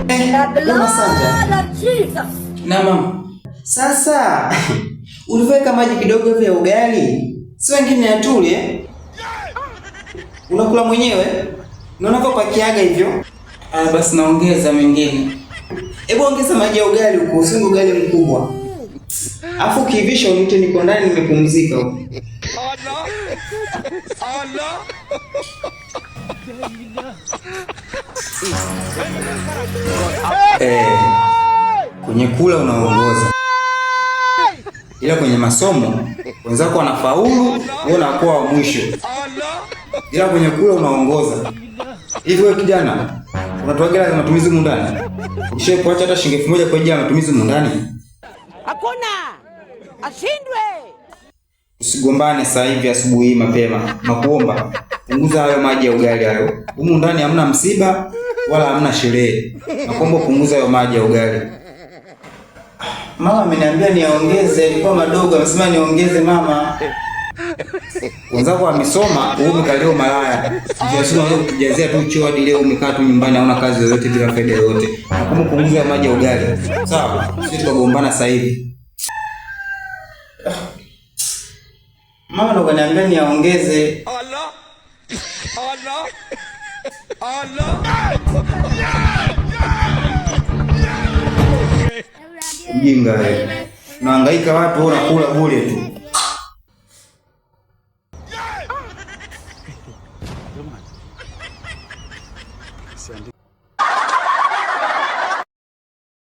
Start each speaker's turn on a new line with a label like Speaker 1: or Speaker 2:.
Speaker 1: Masanja.
Speaker 2: Na mama.
Speaker 1: Sasa ulivyoweka maji kidogo hivi ya ugali, si wengine atule. Unakula mwenyewe na unavyopakiaga hivyo.
Speaker 2: Ah, basi naongeza mengine.
Speaker 1: Hebu ongeza maji ya ugali huko, usinge ugali mkubwa. Afu ukiivisha uniite, niko ndani nimepumzika huko. Eh, kwenye kula unaongoza, ila kwenye masomo wenzako wanafaulu, wewe unakuwa wa mwisho, ila kwenye kula unaongoza. Hivi wewe kijana, unatoa hela za matumizi humu ndani? Ushawahi kuacha hata shilingi 1000 kwa ajili ya matumizi humu ndani?
Speaker 3: Hakuna ashindwe.
Speaker 1: Usigombane sasa hivi asubuhi mapema, nakuomba punguza hayo maji ya ugali hayo. Humu ndani hamna msiba wala hamna sherehe. Nakuomba punguza hayo maji ya ugali. Mama ameniambia niongeze, alikuwa madogo, amesema niongeze mama. Wenzako wamesoma, wewe umekalia malaya. Ndio unaweza kujazia tu choo hadi leo umekaa tu nyumbani hauna kazi yoyote bila faida yoyote. Nakuomba punguza maji ya ugali. Sawa? Sisi tukagombana sasa hivi. Mama ndo kaniambia niongeze.
Speaker 4: Allah. Allah. Allah.
Speaker 1: Mjinga wewe. Unahangaika watu wewe unakula bure tu.